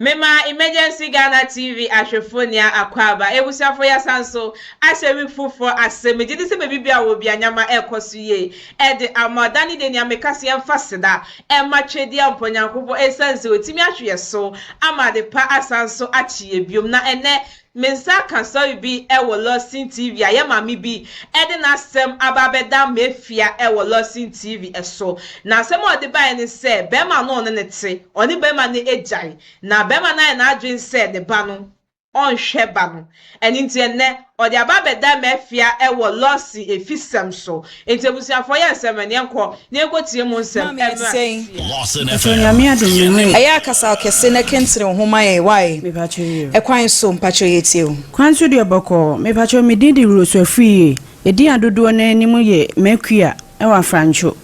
Mema Emergency Ghana TV ahwɛfoɔ nyinaa akwaaba. Abusuafoɔ yɛasan so ahyɛ week foforɔ ase. Megye di sɛ baabi biara wɔ bia nneɛma ɛrekɔ so yie ɛde ama da ne deɛ nea meka sɛ yɛmfa seda ɛma Twedeɛ Mpɔ Nyankopɔn ɛsiane sɛ ɔtumi ahwe yɛ so ama ade pa asan so akye yɛ biom. Na ɛnɛ me nsa aka story bi wɔ Lawson TV a yɛ maame bi de n'asɛm aba abɛda Mafia wɔ Lawson TV so. Na asɛm a ɔde baeɛ ne sɛ barima no ɔne no te, ɔne barima no agyae. Na barima no ayɛ n'adwene sɛ ne ba no, ɔnhwɛ ba no. Ɛno nti ɛnnɛ ɔde aba abɛda Mafia wɔ Lawson efisɛm so. Enti abusuafoɔ yɛ nsɛm no yɛnkɔ na yɛnkɔ tie mu nsɛm Maame ɛte mmra sɛn? sesia. Lawson Mpakyɛw FM. Nyame adom me ho yɛ. Ɛyɛ a kasa kɛse na kentene wo ho ma yɛn wai? Mepakyɛw yɛ. Ɛkwan so mpakyɛw yɛtie wo. Kwan so deɛ bɔkɔɔ. Mepakyɛw me din de Rose Afriyie. Edin a dodoɔ no ara nim yɛ Makua wɔ Afrantwo.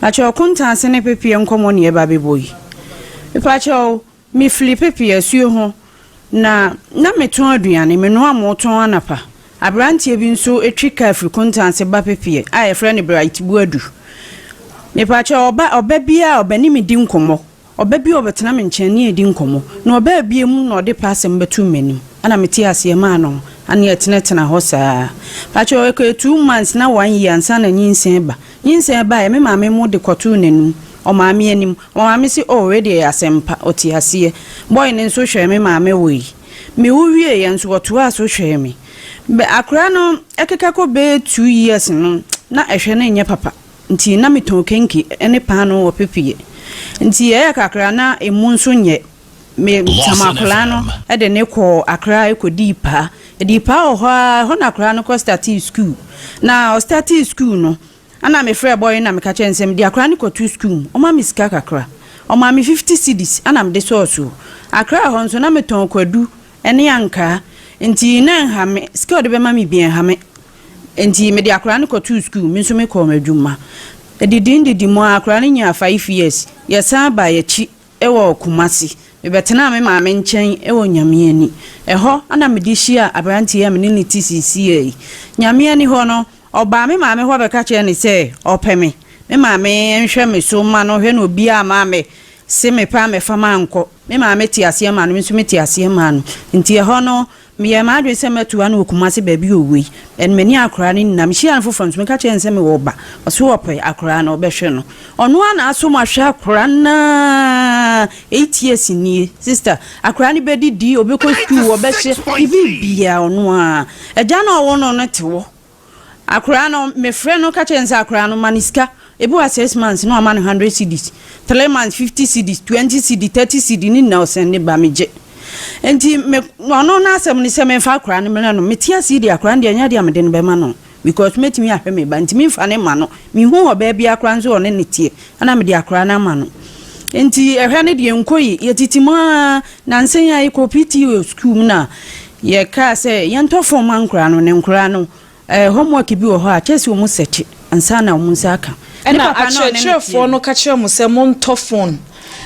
Pakyɛw Kontaase ne Pepeɛ nkɔmmɔ na yɛreba abɛbɔ yi. Mepakyɛw Mefiri Pepeɛ asuo ho na na metɔn aduane, menoa mo tɔn anapa. Aberanteɛ bi nso twi kaa firi Kontanse ba Pepeɛ a yɛfrɛ no Bright Boadu. Mepakyɛw ɔba ɔba biara a ɔbɛne me di nkɔmmɔ, ɔba bi a ɔbɛtena me nkyɛn ne yɛdi nkɔmmɔ. Na ɔbaa bio mu na ɔde pɛ asɛm bɛtoo m'anim ɛna metee aseɛ maa no ɛna yɛtenatena hɔ saa. Pakyɛw ɛkɔyɛ 2 months na one year ansa na nyinsɛn ba. Nyinsɛn baeɛ, me maame mo de kɔtoo n'anum, ɔmaame anim. Ɔmaame se, "Oh, wei deɛ yɛ asɛm pa, ɔte aseɛ." Boy no nso hwɛɛ me maame woe. Mewo wieeɛ nso ɔtoaa so hwɛɛ me. Bɛ akwadaa no ɛkeka kɔ bɛyɛ 2 years no, na ɛhwɛ no nyɛ papa. Nti na metɔn kenke ne paanoo wɔ Pepeɛ. Nti ɛyɛ kakra na emu nso nyɛ. Me tam Lawson akwadaa no FM. de ne kɔɔ Accra kɔdii paa. Ɛdii paa wɔ hɔ ara, ɛhɔ na akwadaa no kɔ startee school. Na ɔstartee school no, ɛna mefrɛɛ boy no na meka kyerɛɛ no sɛ mede akwadaa no kɔto school mu. Ɔma me sika kakra. Ɔmaa me 50 cedis ɛna mede sɔɔ so. Accra hɔ nso na metɔn kwadu ne ankaa. Nti na ɛnha me. Sika a ɔde bɛma me bi ɛnha me. Nti mede akwadaa no kɔtoo school, me nso mekɔɔ m'adwuma. Ɛdidi ndidi mu a akwadaa no nyaa 5 years. Yɛsan baa yɛakyi wɔ Kumasi. Mebɛtenaa me maame nkyɛn wɔ Nyame ani. Ɛhɔ na mede hyia aberanteɛ a me ne no te seesei yi. Nyame ani hɔ no, ɔbaa me maame hɔ bɛka kyerɛɛ no sɛ ɔpɛ me. Me maame nhwɛ me so mma no hwɛ na obiara amma me se mepɛ a mɛfa mankɔ. Me maame te aseɛ maa no, me nso mete aseɛ maa no. Nti ɛhɔ no, meyɛɛ m'adwene sɛ mɛtoa no wɔ Kumasi baabi a ɔwɔ yi. Ɛno m'ani akwadaa no nyinaa. Mehyiaa no foforɔ nso, meka kyerɛɛ no sɛ mewɔ ba. Ɔse ɔpɛ akwadaa no, ɔbɛhwɛ no. Ɔno ara na aso mu ahwɛ akwadaa no ara 8 years nie. Sister, akwadaa no bɛdidi, ɔbɛkɔ school, ɔbɛhyɛ, biribiara ɔno ara. Agya no a ɔwɔ no no te hɔ. Akwadaa no, mefrɛ no ka kyerɛ no sɛ akwadaa no ma no sika. Ebi wɔ 6 months na wama no 100 cedis, 3 months 50 cedis, 20 cedi, 30 cedi ne nyinaa ɔsɛn ne ba megye. Nti me ɔno n'asɛm ne sɛ memfa akwadaa no mmrɛ no. Mete ase yi deɛ akwadaa no deɛ ɛnyɛ adeɛ a mede no bɛma no because mɛtumi ahwɛ me ba nti memfa ne ma no. Menhu ɔbaa biara koraa nso ɔne ne teɛ ɛna mede akwadaa no ama no. Nti ɛhwɛ no deɛ nkɔ yi yɛtete mu ara nansa yi a yɛkɔ PTA school mu na yɛkaa sɛ yɛntɔ phone ma nkwadaa no ne nkwadaa no homework bi wɔ hɔ a kyerɛ sɛ wɔn sɛkye ansa na wɔn nsa aka. Ne Ɛna papa na ɔne ne teɛ akyerɛkyerɛfoɔ no ka kyerɛ mo sɛ montɔ phone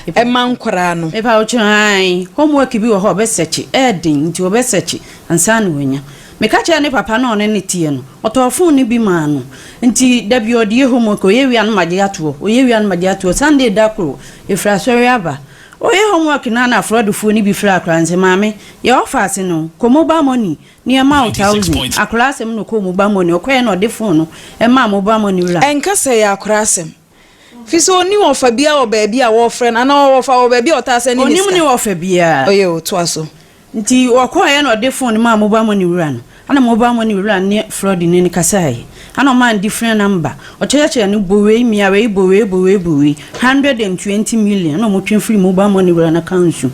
ɛma nkwadaa no. Mepa wo kyɛw ae homework bi wɔ hɔ a ɔbɛsɛkye ɛɛden nti ɔbɛsɛkye ansa na wanya. Meka kyerɛ ne papa na ɔne ne teɛ no ɔtɔɔ phone no bi maa no nti da bi ɔde yɛ homework ɔyɛ wie a no magye ato hɔ ɔyɛ wie a no magye ato hɔ. Sunday da koro ɛfiri asɔre aba ɔyɛ homework no a na afrɔdefoɔ no bi frɛ akwadaa no sɛ maame yɛ ɔfa no kɔ mobile money nneɛma wo 1,000 96.3. Akwadaa asɛm no kɔ mobile money ɔkɔɛ na ɔde phone no ɛmaa mobile money wura. Ɛnka sɛ ɛyɛ akwadaa asɛm. Fi sɛ ɔni wɔfa biara wɔ baabi a wɔfrɛ no anaa wɔfa wɔ baabi a ɔtaa sɛ ne ne Onim sika. ne wɔfa biara. Ɔyɛ o toa so. Nti wɔkɔɛ na ɔde phone maa mobile money wura no ana mobile money wura no ne fraud ne no kasaeɛ ana ɔmaa no different number ɔkyerɛkyerɛ no bɔ wei mia wei bɔ wei bɔ wei bɔ wei 120 million na ɔmo twe firi mobile money wura no account so.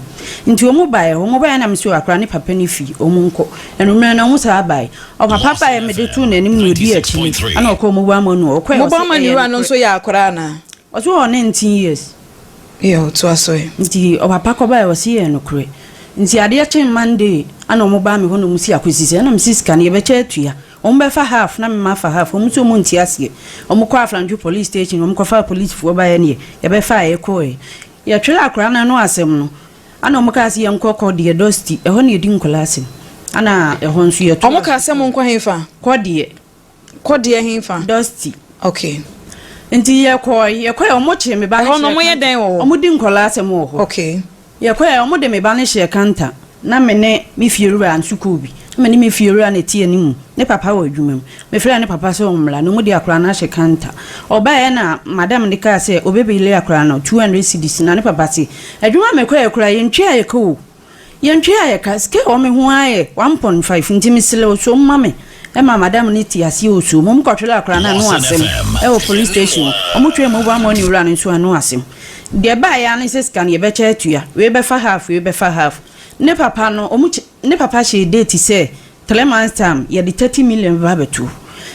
Nti ɔmo baeɛ hɔ ɔmo baeɛ na mesɛ akora ne papa ne fie ɔmo nkɔ ɛnummerɛ no ɔmo saa baeɛ ɔpapa baeɛ mede too n'anim na ɔdi akyi 96.3. ana ɔkɔ mobile money hɔ ɔkɔɛ Mobile money wura no nso yɛ akwadaa anaa? Ɔso wɔ 19 years. Yɛ o toa so ɛ. Nti ɔpapa kɔbaeɛ ɔse yɛ nokorɛ. Nti adeɛ kyen Monday ana ɔmo baa me hɔ na ɔmo si akɔsi sɛ ɛna mesi sika no yɛbɛkyɛ atua ɔmo bɛfa half na mema afa half. Ɔmo nso ɔmo nte aseɛ. Ɔmo kɔ Afrancho police station ɔmo kɔfa policefoɔ baeɛ neɛ yɛbɛfa a yɛkɔɛ yɛtwerɛ akwadaa no ano asɛm no ana ɔmo kaa sɛ yɛnkɔ kɔdeɛ dɔsti ɛhɔ na yɛdi nkɔla asɛm ana ɛhɔ nso yɛto. Ɔmo kaa sɛ monkɔ hefa? Kɔdeɛ. Kɔdeɛ hefa? Dɔsti. Okay. Nti yɛkɔɛ ɔmo kyerɛ me ba no Ɛhɔ no kyerɛ ɔmo yɛ dɛn wɔ hɔ? Ɔmo di nkɔla asɛm wɔ hɔ. Okay. Yɛkɔeɛ, wɔde me ba no hyɛɛ kanta. Na me ne me fiewura nso kɔɔ bi. Na me ne me fiewura na ɛte anim. Ne papa wɔ adwuma mu. Mefrɛɛ ne papa sɛ ɔmmra, na wɔde akwadaa no ahyɛ kanta. Ɔbaeɛ na madam no kaa sɛ ɔbɛbili akwadaa no 200 cedis. Na ne papa se, adwuma a mekɔeɛ koraa, yɛntuaa yɛ ka o. Yɛntuaa yɛ ka. Sika a ɛwɔ me ho ara yɛ 1.5 nti mesrɛ wo som ma me. Ɛma madam no tee aseɛ ɔsoo mu. Wɔkɔtwerɛɛ akwadaa no ano asɛm wɔ police station hɔ. Wɔtwerɛɛ mobile money wura no nso ano asɛm. Deɛ ɛbaeɛ ara ne sɛ sika no yɛbɛkyɛ atua, wei bɛfa half, wei bɛfa half. Ne papa no, wɔn kyɛ, ne papa hyɛɛ date sɛ 3 months time yɛde 30 million bɛba abɛto.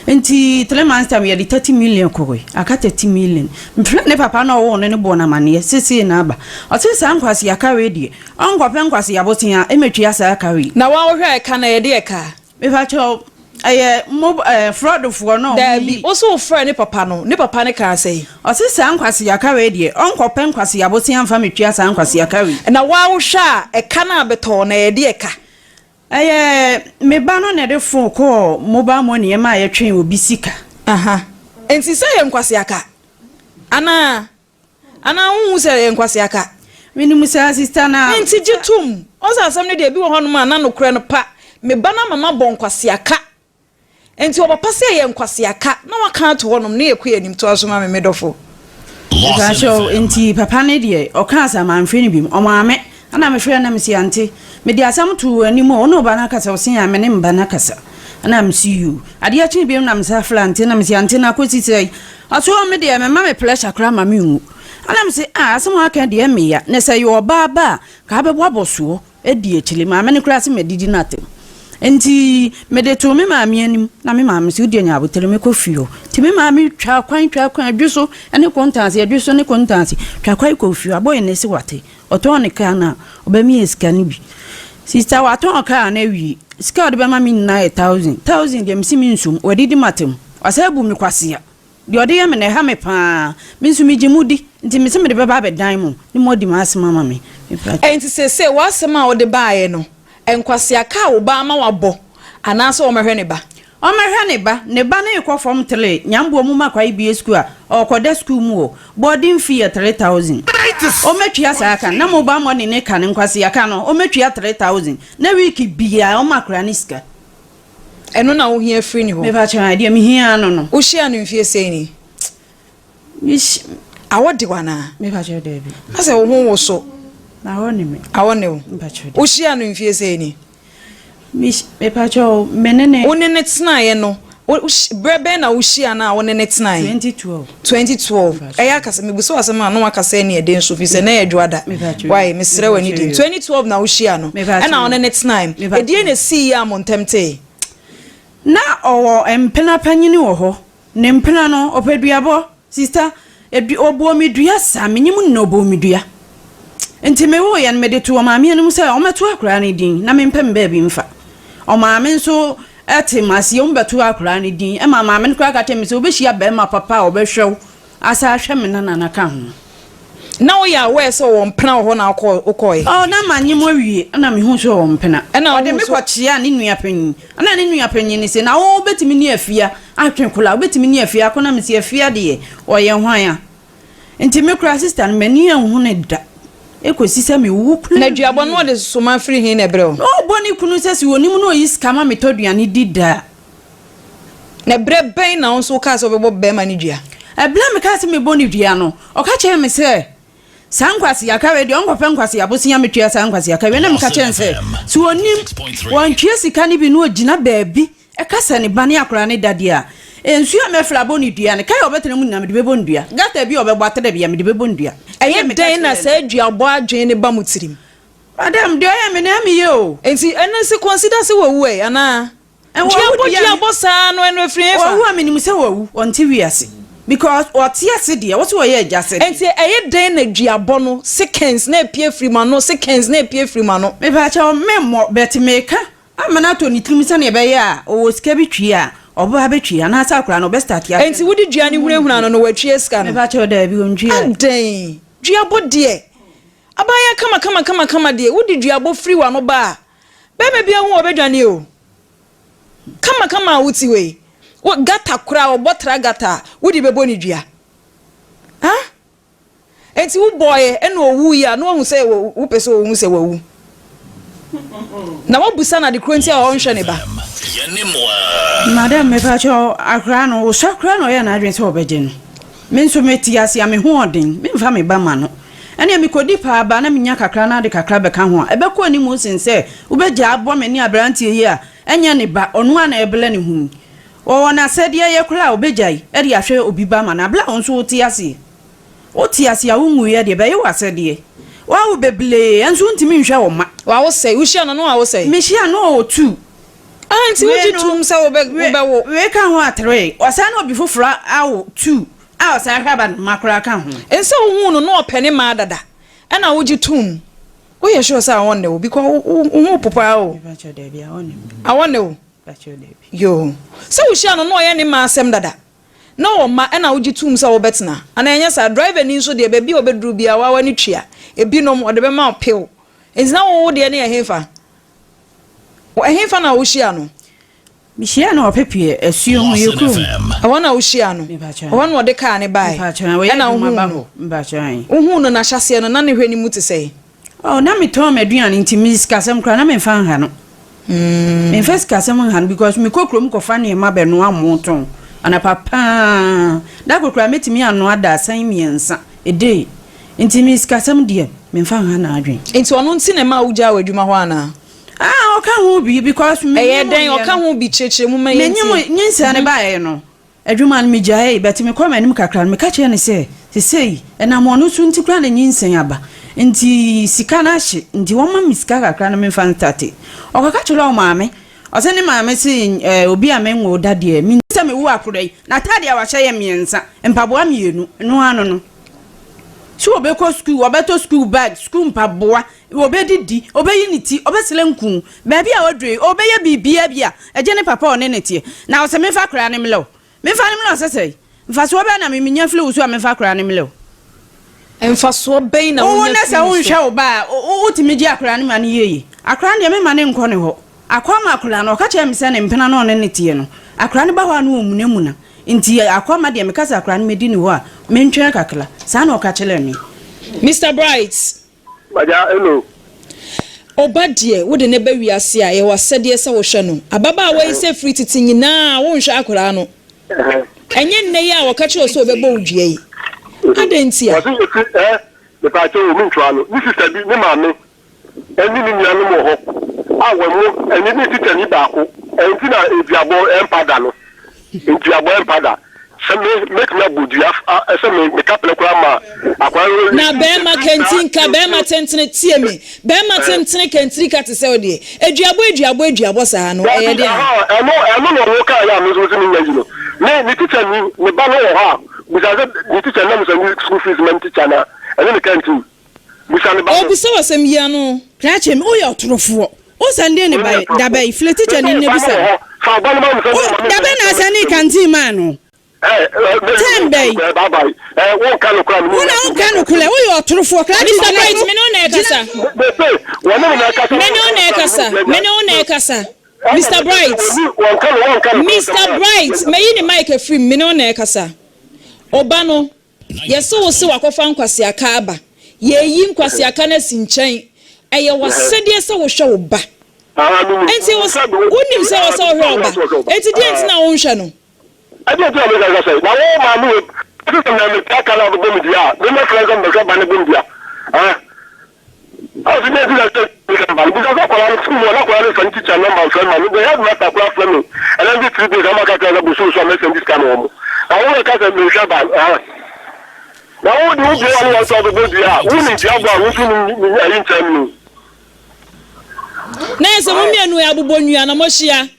Nti 3 months time yɛde 30 million kɔe, aka 30 million. Mefrɛɛ ne papa no a ɔwoo no no bɔɔ no amaneɛ, seesei na aba. Ɔse saa nkwaseaka wei deɛ, ɔnkɔpɛ nkwasea bosea mmɛtua saa ka wei. Na wo a wohwɛ a ɛka no ɛyɛ deɛ ka? Mepakyɛw, ɛyɛ mob ɛɛ fraud foɔ no a wɔn Daabi, yi. wo se wo frɛɛ ne papa no, ne papa no kaa sɛn? Ɔse saa nkwasea wei deɛ, ɔnkɔ pɛ nkwasea bosea nfa me tua saa nkwasea ka wei. Na wo a wo hwɛ a, ɛka no a bɛtɔɔ no, ɛyɛ deɛ ka? Ɛyɛ me ba no na ɛde phone kɔɔ mobile money ɛma yɛtwee obi sika. Aha, nti sɛ ɛyɛ nkwasea ka? Anaa? Anaa wonhu sɛ ɛyɛ nkwasea ka? Menim saa sister na. Enti gye tom. Wohu sɛ asɛm no deɛ, ebi wɔ hɔnom a na nokorɛ no pa. Me ba no ama mabɔ nkwasea ka. Enti ɔbɛpa sɛ ɛyɛ nkwasea ka na waka ato hɔnom na yɛkɔ yɛn anim. Toa so ma me, me dɔfo. Mepakyɛw, enti papa no deɛ, ɔkaa saa, mamfrɛ no biom. Ɔmaa me, ɛna mefrɛɛ no na mese, Ante, mede asɛm too w'anim o, wo ne wo ba no akasa? Ɔse, Aane, me ne me ba no akasa. Ɛna mese, Yoo. Adeɛ kyee biom na mesan frɛɛ Ante na mese, Ante, na akɔsi sɛn? Ɔse, Oh, me deɛ, mema me pressure koraa ma menwu. Ɛna mese, Ah, asɛm a woaka deɛ ɛmmeya, na sɛ ɛyɛ ɔbaa ba a, nka wobɛbɔ abɔsoɔ. Adi akyire. Maame no koraa se madidi no atɛm. Nti mede too me maame anim na me maame se wodeɛ nya abotere mekɔ fie hɔ. Nti me maame twaa kwan twaa kwan adwo so ne kontanse adwo so ne kontanse twa kwan kɔɔ fie hɔ. Abɔye no se wate. Ɔtɔn ne kaa no a ɔbɛmeyɛ sika no bi. Sista watɔn kaa no awie. Sika a ɔde bɛma me nyinaa yɛ thousand. Thousand deɛ mese mensom. Wadidi m'atɛm. Wasan abu me kwasea. Deɛ ɔde yɛ me no, ɛha me pa ara. Me nso megye mo di, nti mese mede bɛba abɛdan mo, ne moadi m'asɛm ama me. Mepa. Enti seesei w'asɛm a wode baeɛ no, nkwasea ka a wo ba ama wabɔ, anaasɛ ɔmmɛhwɛ ne ba? Ɔmmɛhwɛ ne ba. Ne ba no rekɔ fam three, Nyamboa mu ma kwae bue sukuu a, ɔrekɔda sukuu mu hɔ. Boarding fee yɛ 3000. Ɔmmɛtua saa ka no, na mobile money ne ka no, nkwasea ka no, ɔmmɛtua 3000. Na week biara ɔmma akwadaa no sika. Ɛno na wohia firi ne hɔ? Mepa kyɛw, deɛ mehia ara no no. Wohyiaa no mfie sɛn ni? Mehy. Awɔ de wo anaa? Mepa kyɛw, daabi. Asɛ wo ho woso. Awɔ ne me. Awɔ ne wo? Mepa kyɛw, daabi. Wohyiaa no mfie sɛn ni? Mehy, mepa kyɛw, me ne ne. Wo ne no tenaeɛ no, wo, berɛ bɛn na wohyiaa no a wo ne no tenaeɛ? 2012. 2012 ɛyɛ akasa mebisa wo asɛm a na wakasa ani ɛden so firi sɛ na ɛyɛ dwoada why mesrɛ w'ani di 2012 na wohyia no ɛna wo ne ne tenae ɛdeɛn na ɛsii yɛ a mo ntɛm tee? Na ɔwɔ mpena panyini wɔ hɔ ne mpena no ɔpɛ duabɔ sista ɔbɔɔ me dua saa menyim no na ɔbɔɔ me dua nti mewoeɛ no mede too ɔmaame anim sɛ ɔmmɛto akwadaa no din na mempɛ me baabi mfa ɔmaame nso Ɛte m'aseɛ, wɔbɛto akwadaa no din. Ɛma maame no koraa ka kyerɛɛ me sɛ, wobɛhyia barima papa a ɔbɛhwɛ wo asan ahwɛ me nana no aka ho. Na woyɛ aware sɛ ɔwɔ mpena wɔ hɔ na wokɔɔ wokɔɔɛ? Oh, na manyem awie ɛna mehuu sɛ ɔwɔ mpena. Ɛna Ɔde wohuu me sɛ. kɔkyeaa ne nua panin. Ɛna ne nua panin no se, na wo wobɛtumi ne Afia atwe kola? Wobɛtumi ne Afia ako? Na mese, Afia deɛ, ɔyɛ hwan a? Nti me koraa sister no m'ani anhu no da ɛkɔsi sɛ me wu koraa Na duabɔ no nwie. ɔde soma firi he na ɛbrɛ wo? Na ɔbɔ ne kunu sɛ sɛ ɔnim na ɔyi sika ma me tɔ aduane di da a. Na berɛ bɛn na wo nso wokaa sɛ wobɛbɔ bɛɛma no dua? Ɛberɛ a mekaa sɛ mebɔ no dua no, ɔka kyerɛɛ me sɛ saa nkwaseaka wei deɛ ɔnkɔpɛ nkwasea bosea metua saa nkwaseaka wei. Na meka kyerɛɛ no sɛ sɛ ɔnim wɔntwea sika no bi na ɔgyina baabi Ɛka sɛ ne ba ne akwadaa no da deɛ a, nsuo a mɛfra abɔ no dua no, kae a ɔbɛtena mu nyinaa, mede bɛbɔ no dua. Gutter bi a ɔbɛbɔ, atrɛ bi a, mede bɛbɔ no dua. Ɛyɛ Ɛnna meka dɛn na kyerɛɛ saa no. duabɔ adwene no ba mo tirim? Madam, deɛ ɔyɛ me no, ɛyɛ me yɛ o. Enti ɛno nso consider sɛ wawu ɛ, anaa? Wawu Duabɔ deɛ a, duabɔ saa no, ɛno ɛfiri hefa? Wawu a, menim sɛ wawu. Ɔnte wiase. Because ɔte ase deɛ, wo se ɔyɛ agya sɛdeɛ. Enti ɛyɛ dɛn na duabɔ no, seconds na ɛpue firi mo ano, seconds na ɛpue firi mo ano? Mepakyɛw, memmɔ, but meka Ama no atɔ ne tirim sɛnea ɛbɛyɛ a ɔwɔ sika bi twi a, ɔbɛba abɛtwi anaasɛ akwadaa no ɔbɛ start ahwɛ Enti no. wode dua no hunahuna no na watwi sika no? Mepa kyɛw daabi ɔntwi ɛ. Adɛn? Duabɔ deɛ, abaayewa kama kama kama kama deɛ, wode duabɔ firi w'ano ba a, barima biara hu a ɔbɛdwane o. Kama kama a wote hɔ yi, wo gutter koraa, ɔbɔ tra gutter a, wode bɛbɔ no dua. Huh? Enti wo bɔeɛ ɛna ɔwuiɛ a na wahu sɛ wopɛ sɛ ɔhu sɛ wawu. Na wabusa no ade korɔ nti a ɔnhwɛ ne ba. Madam mepakyɛw akora no osua koraa na ɔyɛ n'adwene sɛ ɔbɛgye no me nso mete ase a me ho ɔden memfa me ba ma no ɛnea mekɔdi paa ba na menya kakra na ade kakra bɛka ho a ɛbɛkɔ anim sen sɛ wobɛgyaa abɔ me ne aberanteɛ yi a ɛnyɛ ne ba ɔno ara na ɛbrɛ ne ho yi ɔwɔ n'asɛdeɛ yɛ koraa a ɔbɛgyae de ahwɛ obi ba ma no aberɛ a wo nso wote aseɛ. Wote ase a wonwuiɛ deɛ, bɛyɛ wo asɛdeɛ. Woawo bebree nso wontumi nhwɛ wo mma. Wawo sɛe? Wohyia no na wawo sɛe? Mehyia no ɔwɔ two. Ah nti wogye tom sɛ wobɛwo? Wei ka ho a three. Ɔsan ne obi foforɔ awo two a ɔsan hwɛ aba no mma koraa ka ho. Nsɛ wohuu no na ɔpɛ ne mmaa dada ɛna wogye toom. Woyɛ sure sɛ awɔ nne wo because wo ho po paa o. Mepakyɛw daabi awɔ nne me. Awɔ nne wo? Mepakyɛw daabi. Yoo. Sɛ wohyia no na ɔyɛ ne mmaa asɛm dada. Na wɔ mma ɛna wogye tom sɛ wobɛtena anaa ɛnyɛ saa? Driver ni nso deɛ baabi a ɔbɛduru biara waa w'ani tua ebinom ɔde bɛma wo pew nti na wo wo deɛ no yɛ hefa? Ɛhefa na wohyia no? Mehyia no wɔ Pepeɛ asuo ho yɛ kurom. Ɛhɔ na wohyia no? Ɛhɔ na ɔde kaa no bae ɛna wohuu no? Wohuu no n'ahyɛaseɛ no na ne hwɛ no mu te sɛn? Oh, na metɔn m'aduane nti me sikasɛm koraa na memfa nha no. Memfa sikasɛm nha no because mekɔ kurom kɔfa nneɛma bɛnoa mo tɔn anapa paa. Da koro koraa mɛtumi anoa dadesɛn mmiɛnsa a day. Nti me sikasɛm deɛ memfa nha n'adwene. Nti ɔno nti na ɛmaa wogyaa w'adwuma hɔ anaa? Ah, ɔka ho bi because Ɛyɛ menyim dɛn? yɛ Ɔka no. ho bi? Kyerɛkyerɛ mu ma yɛntie. Menyim nyinsɛn no baeɛ no, Adwuma no, migyaee, but mekɔɔ m'anim kakra no, meka kyerɛɛ no sɛ, Sesei, ɛnam ɔno so nti koraa na nyinsɛn aba, nti sika no ahye, nti wɔmma me sika kakra na memfa nstate. Ɔkɔka kyerɛɛ ɔmaame, ɔse ne maame se, eh, obi a menwoo da deɛ, mennim sɛ mewo akora yi, n'atadeɛ a wahyɛ yɛ mmiɛnsa, mpaboa mmienu, ɛno ara no no. Sɛ ɔbɛkɔ sukuu, ɔbɛtɔ sukuu bag, sukuu mpaboa, ɔbɛdidi, ɔbɛyi ne ti, ɔbɛsrɛ nku, baabi a ɔduru yi, ɔbɛyɛ biribiara bi a, ɛgye ne papa a ɔne no teɛ. Na ɔse memfa akwadaa no mmrɛ wo. Memfa no mmrɛ wo sɛ sɛn? Mfasoɔ bɛn na me menya firi wo so a memfa akwadaa no mmrɛ wo? Mfasoɔ bɛn na Wowo wonya na firi sɛ me so? wonhwɛ wo ba a, wotumi gye akwadaa no ma no yɛ yie? Akwadaa no deɛ memma no nkɔ ne hɔ. Akɔma akwadaa no, ɔka kyerɛɛ me sɛ ne mpena no a ɔne no teɛ no, akwadaa no ba hɔ a na ɔmunamuna. Nti Akɔma deɛ meka sɛ akwadaa no mɛdi ne hɔ a, mentwɛn kakra. Saa na ɔka kyerɛɛ me. Mister Bright. Agya, hello. Ɔba deɛ, wode no ba wiase a, ɛyɛ w'asɛdeɛ sɛ wohwɛ no. Ababaawa yi sɛ firi tete nyinaa wonhwɛ akwadaa no. Ɛnyɛ nnɛ yi a wɔka kyerɛ wo sɛ ɔbɛbɔ wo dua yi. Adɛn ntia? Wɔse yɛfiri eh, mepaakyɛw o, mentwa no. Ne sister bi, ne maame. Ɛne ne nuanom wɔ hɔ a wɔn mo ɛne ne tikyani baako ɛnti na nduabɔ ɛmpa da no nduabɔ ɛmpa da sɛ me mɛtumi abɔ dua sɛ me me kaprɛ koraa ma akwadaa no Na bɛɛma kantinka bɛɛma tentene tie me bɛɛma tentene kantirika te sɛ wo deɛ aduabɔ aduabɔ aduabɔ saa no ɛyɛ Dabi deɛn. aha ɛno ɛno na ɔno kaa yɛ a me nso mese menya yi no me ne tikyani ne ba no wɔ hɔ a bisa sɛ ne tikyani na mesa ne school fees ma ne tikya no a ɛne ne kantin Bisa ne ba no. Ɔrebisa wo asɛm yi ano. Krakye me, woyɛ ɔtorofoɔ. Wo sɛndee ne ba yi, da bɛn? Frɛ tikyani no na bisa no. Wo, da bɛn na asɛndee kanteen maa no? Term bɛn? Wo na wonka nokorɛ, woyɛ ɔtorofoɔ. Krakye Mister gyina Bright, so, me ne wo na gyina. ɛrekasa. Me ne wo na ɛrekasa. Me ne wo na ɛrekasa. Mister Bright, Mister Bright, mayi ne mic afiri mu, me ne wo na ɛrekasa. Ɔba no, Yɛse wo se wakɔfa nkwaseaka aba. Yɛreyi nkwaseaka no asi nkyɛn. Ɛyɛ w'asɛdeɛ sɛ wohwɛ wo ba. Enti wo wonim sɛ ɛwɔ sɛ wohwɛ wo ba. Enti deɛn nti na wonhwɛ no? Ɛdeɛn nti na meka sɛ sɛn? Na wo maame wei, wote sɛ nea metua ka no a wobɛbɔ me dua a, memmɛfrɛ sɛ mebɛhwɛ ba no bɔ me dua? Ɛ? Ɔse dɛn nti na ɛsɛ sɛ meba no? Bisa sɛ akwadaa no sukuu mu hɔ na akwadaa no mfa ne teacher number mfrɛ me ma me the headmaster koraa frɛ me ɛna every 3 days ama ka kyerɛ sɛ bosome so a mɛsɛnde sika ma wɔn na wo bɛka sɛ menhwɛ ba no ɛhã na wo de wo bie wa ne wɔn nso abɛbɔ dua a wo nim dua bɔ a wo nso nim ayi nkyɛn mi. Na yɛ sɛ mo mmienu abobɔ nnua na moahyia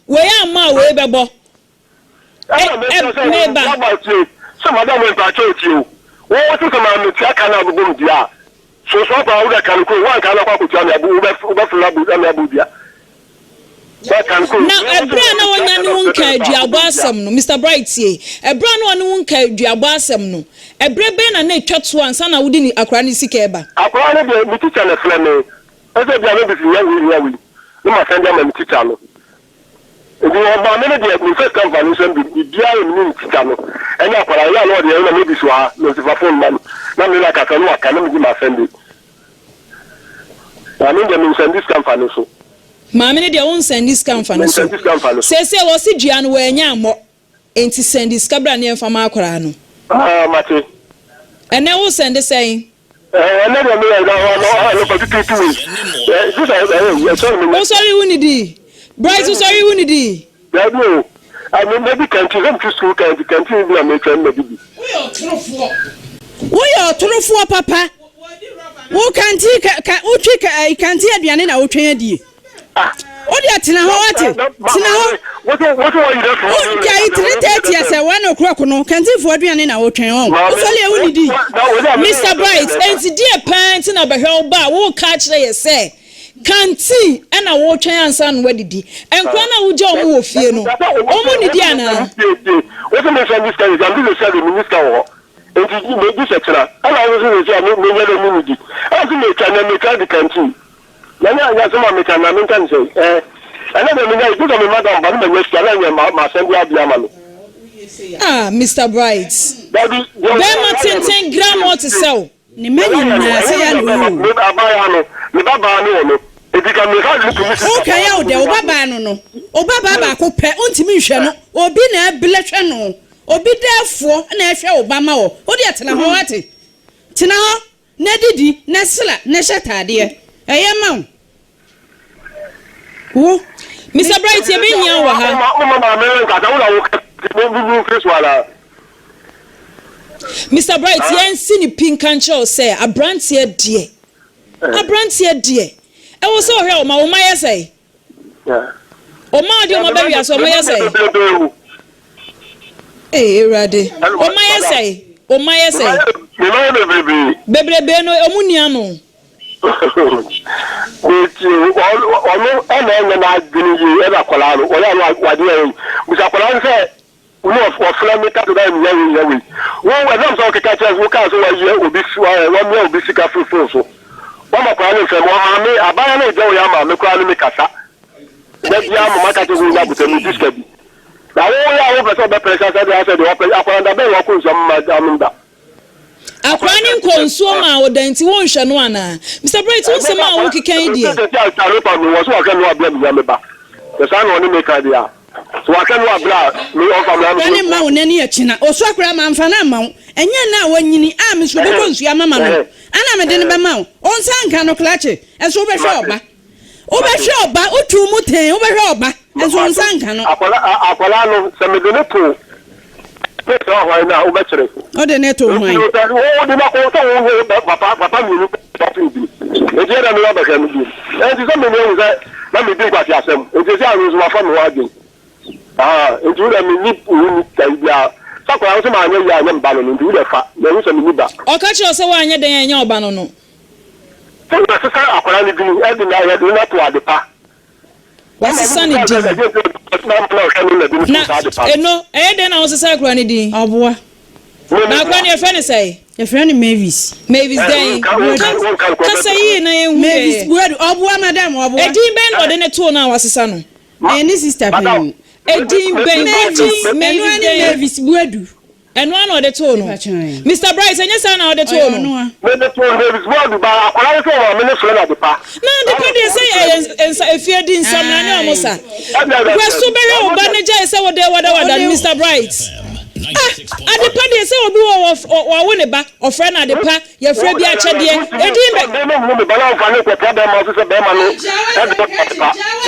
wei amma a wei bɛbɔ. Ɛna mɛkyerɛ sɛ Meba. waba tie sɛ madam mpakyɛ otie o wo wo sɛ sɛ maa metua ka na abobɔ me dua a So so apa wo dɛ kan kuro wanka na kɔ akotua me abo wobɛ wobɛfrɛ no abo me abo dua bɛ kan kuro. Na ɛberɛ a na wɔnya ne wo nka aduabɔ asɛm no, Mister Bright tie, ɛberɛ a na ɔne wo nka aduabɔ asɛm no, ɛberɛ bɛn na na ɛtwa toɔ ansa na wode ne akwadaa no sika reba? Akwadaa no deɛ me teacher na ɛfrɛ me, ɛsɛ bia me bisi hia wei hia wei na ma sɛnde ama me teacher no. Nti ɔmaame no deɛ memfa sika mfa ne nsam bi, biribiara yɛ me ne ne tikya no ɛne akwadaa no, yɛ a na ɔde ɛyɛ na mɛbi so ha, na ɔsi fa phone ma no na me ne no akasa na waka na megye m'asɛnde. Maame no deɛ mensɛnde sika mfa ne so. Maame no deɛ wonsɛnde sika mfa ne so. Mensɛnde sika mfa ne so. Seesei wɔse dua no wannya ammɔ, enti sɛnde sika bra na yɛmfa ma akwadaa no. Ah, mate. Ɛnnɛ wosɛnde sɛn? Eh, ɛnnɛ deɛ meyɛ na na anɔpa tutuutu wei. Eh, gye sɛ eh, ɛkyɛ no menya. Wosɔre wonnidii? Bright wosɔre wonnidii? Daabi o. Ah, me madi kantin, sɛ mete sukuu kan nti kantin bi na metwɛn madi bi. Woyɛ ɔtorofoɔ. Woyɛ ɔtorofoɔ papa. Wo kantin ka ka wotwi ka eh, kantin aduane na wotwɛn adie. Ah. Wo deɛ tena hɔ wate. Tena hɔ. Wo gyae 3:30 asɛ 1 o'clock no kantinfoɔ aduane na wotwɛn ɔn. Wosɔre a wonnidi. Mister Bright, enti deɛ paa nti na bɛhwɛ wo ba a woreka akyerɛ yɛ sɛ Canteen na woretwɛn ansa na woadidi. Nkwadaa no a wogya wɔn wɔ fie no, wɔnnidi anaa? Wose mensan nyi sika sɛsi a, mese sɛsi a deɛ menni sika wɔ hɔ nti megye sɛ kyena ɛna wo nso sɛsi a menyɛ dɛ mennidi ɛna mese metwa nɛ metwa de canteen na nyɛ anyɛ asɛm a meka na menka ne sɛn ɛɛ ɛnɛ deɛ menya gye sɛ me madam ba ne manya sika na nyɛ masɛn de adeɛ ama no. Ah, Mister Bright. Dabi, deɛ Bɛrima tenten gramoo te sɛ wo. Ne mma nyinaa sɛ yɛ no oo. Me abaayewa no, me ba baa ne wɔ no. Enti ka me ha ne tumi sika. Wo kae a wo dɛ wo ba baa no no, wo ba baa baako pɛ wo ntumi nhwɛ no, obi na ɛblɛ hwɛ no, obi dɛɛfoɔ na ɛhwɛ wo ba ma wɔ, wo deɛ tena hɔ wate, tena hɔ na didi na sra na hyɛ taadeɛ, ɛyɛ ma wo. Wo. Mister Bright, yɛbɛhia wo wɔ ha. Woma maame no nkasa, wo na woka nti mfiri so anaa? Mister Bright, yɛnsi ne pi nka nkyerɛ wo sɛ aberanteɛ deɛ, aberanteɛ deɛ, ɛwɔ sɛ ɔhwɛ wo ma wo mma yɛ sɛe. Ɔma ɔde ɔma bɛ wiase ɔmo yɛ sɛe. Ee Awurade, ɔma yɛ sɛe, ɔma yɛ sɛe. Bebrebe no ɔmo nni ano. Metie o, ɔno ɛna ɛnyɛ n'adwene yie ɛna akwadaa no ɔyɛ ano wade yɛ wei. Bisa akwadaa no sɛ ne ɔfrɛ me ka sɛ dɛ meyɛ wei yɛ wei. Wo ɛnam sɛ ɔkeka kyerɛ wo kaa sɛ wayɛ obi wamia obi sika firi phone so. Wama akwadaa no mfrɛ me ɔmaame abaayewa no regya wei ama me koraa ne me kasa. Da biara mama ka kyerɛ sɛ wonya abotɛ medi sika bi. Na wo yɛ a wopɛ sɛ ɔbɛ pressure sɛ deɛ asɛ deɛ ɔpɛ akwadaa da bɛn wakɔ nsuo ama anom da. Akwadaa no nkɔɔ nsuo maa wo da nti wonhwɛ no anaa? Mister Bright wo nsɛm a wokeka yi deɛ. Sɛ sɛ a me wɔ so wahwɛ no abira mehia me ba sɛ saa na ɔne me ka deɛ a sɛ wahwɛ no abira a me ɔmfa me Akwadaa no mma wo nani akyina ɔsua koraa mamfa no amma wo ɛnyɛ nnɛ a wanyini a me nso wobɛkɔ nsuo ama ma no ana mede no bɛma wo ɔnsa nka no klakye nso wobɛhwɛ ɔba Wobɛhwɛ ɔba, wotu mu tee, wobɛhwɛ ɔba, nso wo nsa nka no. Akwadaa no, sɛ mede no to ne sɛ ɔhwan no a, wobɛkyerɛ. Wode no to hwan? Nti wode no akɔ sɛ wo papa papa mmienu bato bi. Nti ɛna me abɛhwɛ no bi. Nti sɛ mene ahu sɛ na medi nkwasi asɛm. Nti sɛ ano nso wafa me ho adwen. Ah, nti wo dɛ menni wo ni tayi biara. Sɛ akwadaa no sɛ maanyɛ yie a ɛnyɛ me ba no no, nti wo dɛ fa. Mahu sɛ menni ba. Ɔka kyerɛ wo sɛ woanyɛ dɛn a ɛnyɛ wo ba no no. Sɛ wɔasesa akwadaa no din de no ayɛ de no ato Adepa. Wɔasesa ne din. Na eno, ɛyɛ dɛn na wosesa akwadaa no din? Ɔboa. Na akwadaa no yɛfrɛ no sɛn? Yɛfrɛ no Mavis. Mavis dɛn? Kasa yie na yɛnhu deɛ Mavis Boadu. Ɔboa madam, ɔboa. Edin bɛn na wɔde no too no a wɔasesa no? Ɛyɛ ne sista panin. Edin bɛn? Mavis. Ɛno ara ne Mavis Boadu. Ɛno ara na ɔde too no. Mister Bright, ɛnyɛ saa na ɔde too no? Mede too Davis Boadu ba akwadaa no sɛ ɔmaame no frɛ no Adepa. Na Adepa deɛ sɛ ɛyɛ nsa efie di nsamena ne ɔmo sa. Hwɛ so bɛhwɛ wo ba no gyae sɛ wode wadawada no Mister Bright. Ah Adepa deɛ sɛ obi wɔ hɔ wawo ne ba ɔfrɛ no Adepa yɛfrɛ bi akyɛdeɛ edin bɛ.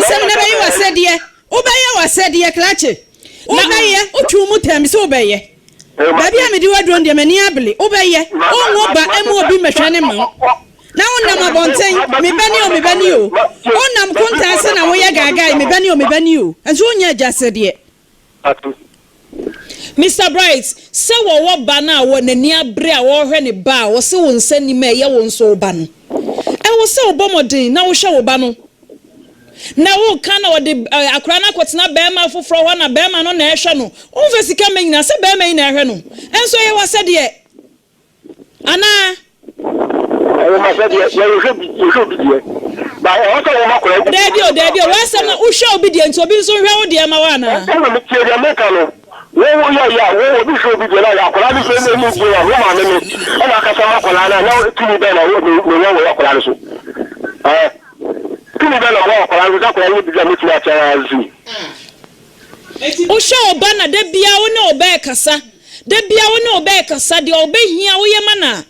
Asɛm no bɛyɛ w'asɛdeɛ Wobɛyɛ w'asɛdeɛ krakye. Wobɛyɛ, wotwe wo mu tɛm sɛ wobɛyɛ. Baabi a mede wo aduro no deɛ m'ani abele. Wobɛyɛ, wonwo ba mma obi mmɛhwɛ no mma wo. Na wonam abɔnten, me ba ni o, me ba ni o. Wonam kontaa ase na woyɛ gaagae, me ba ni o, me ba ni o. Nso wonyɛ agya asɛdeɛ. Mister Bright, sɛ wɔwɔ ba no a wɔ n'ani abere a ɔrehwɛ ne ba a ɔse wo nsa nnim a ɛyɛ wo nso wo ba no, ɛwɔ sɛ wobɔ mmɔden na wohwɛ wo ba no. Na woka na ɔde akwadaa no akɔtena barima foforɔ hɔ na barima no na ɛhwɛ no. Womfa sika mma nyinaa sɛ barima yi na ɛhwɛ no. Ɛnso ɛyɛ w'asɛdeɛ. Anaa? Ɛyɛ m'asɛdeɛ. Yɛhwɛ bi, yɛhwɛ obi deɛ. Ba ɛwɔ sɛ wɔma akwadaa. Daabi o, daabi o, w'asɛm no, wohwɛ obi deɛ nti obi nso nhwɛ wo deɛ ma wo anaa? Ɛna me tie deɛ meka no, wo wo yɛ yɛ a, wo obi hwɛ obi deɛ na yɛ akwadaa no sɛ ɛna ɛni deɛ a, wo maame no ɛna akasa ma akwadaa no a, na tumi bɛn na wo me wɔ wɔ akwadaa no so? Ɛɛ, tumi bɛn na mewɔ wɔ akwadaa no so sɛ akwadaa no yɛ biribi a mɛtumi akyɛ ara si? Wohwɛ wo ba na da biara wo ne wo ba rekasa, da biara wo ne wo ba rekasa, deɛ ɔbɛhia woyɛ ma no a,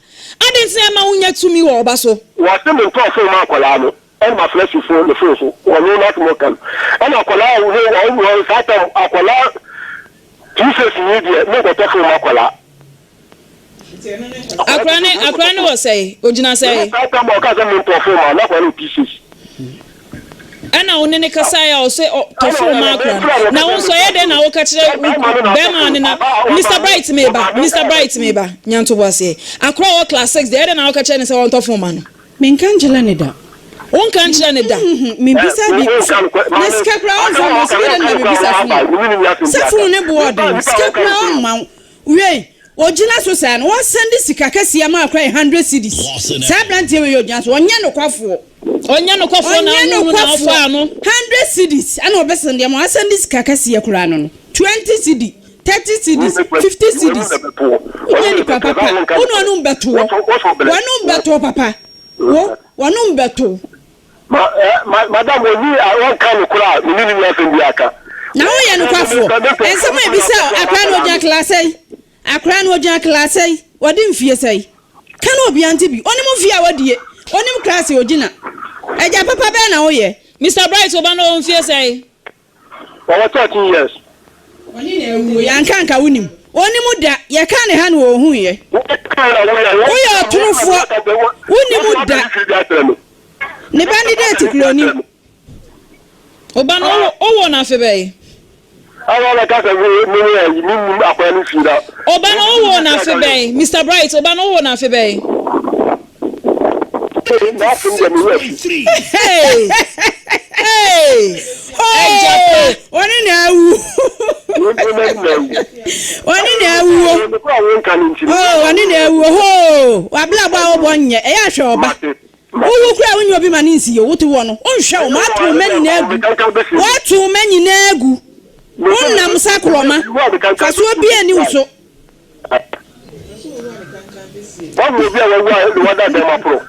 adɛn nti na ɛmma wonnya tumi wɔ wo ba so? Wɔse mentɔɔ phone ma akwadaa no ɛna mafrɛ si phone ne phone so ɔno n'asɛm ɔka no ɛna akwadaa a ɔwɔ wɔ saa tam akwadaa T6 ni deɛ menkɔtɔ phone ma akwadaa. Akora ne akora ne wɔ sɛe? Ogyina sɛe? Saa tam a ɔka sɛ mentɔ phone ma na akwadaa no wɔ T6. Ɛna wo ne ne kasaeɛ a ɔsɛ tɔ phone ma akora no. Na wo nso ɛyɛ dɛn na woka kyerɛ bɛrima ne na Mr Bright meba Mr Bright meba nya ntoboaseɛ. Akora a ɔwɔ class 6 deɛ ɛyɛ dɛn na woka kyerɛ ne sɛ ɔntɔ phone ma no? Menka nkyerɛ no da. Wonka nkyerɛ no da? Mebisa bi na sika koraa ɔmfa mma wo sɛ dɛn na mebisa phone sɛ phone ne boɔ ɔden sika koraa ɔmma wo Wiei, ogyina so saa no, wɔsan de sika kɛseɛ maa koraa yɛ hundred cedis. Saa aberanteɛ wei yɛ ogyina so, ɔnyɛ nokwafoɔ. Ɔnyɛ nokwafoɔ na Ɔnyɛ ahunu na ɔfaa nokwafoɔ. no. Hundred cedis ɛna ɔbɛsan de ama, wasan de sika kɛseɛ koraa no no, 20 cedi, 30 cedis, 50 cedis. Wonyɛ nipa papa, wo ne ɔno mbɛtoɔ, wɔno mbɛtoɔ papa, wo, wɔno mbɛtow. Ma eh, ma, madam, oni a ɔnka nokorɛ a, me ne no nni asɛm biara ka. Na woyɛ nokwafoɔ. Nsɛm a ebisa o, akora no ogyina class sɛn? Akora no ogyina class sɛn? Wadi mfie sɛn? Ka na obia nte bi. Onim mfie a wadie. Onim class a ogyina. Agya papa bɛn na woyɛ? Mister Bright, wo ba no ɔwɔ mfie sɛn? Ɔwɔ 13 years. Ɔne na awuo. Yɛanka anka wonim. Onim da. Yɛkaa ne ha na ɔhuiɛ. Woyɛ ɔtorofoɔ. Wonim da. Ne ba ne date kura onim. Wo ba no wowoo no afe bɛn? Wo ba no wowoo no afe bɛn? Mister Bright, wo ba no wowoo no afe bɛn? Hey! Hey! Agya pa. Ɔne na awu. Ɔne na awuo. Oh, ɔne na awuo. Hoo! W'abrabɔ a wobɔ nyɛ. Ɛyɛ ahwɛ ɔba. Wowu koraa a wonyɛ obi ma ne nsi yie. Wote hɔ no, wonhwɛ wo mma. Woato wo mma nyinaa agu. Woato wo mma nyinaa agu. Wonam sɛ akorɔma. Mfasoɔ biara nni wo so.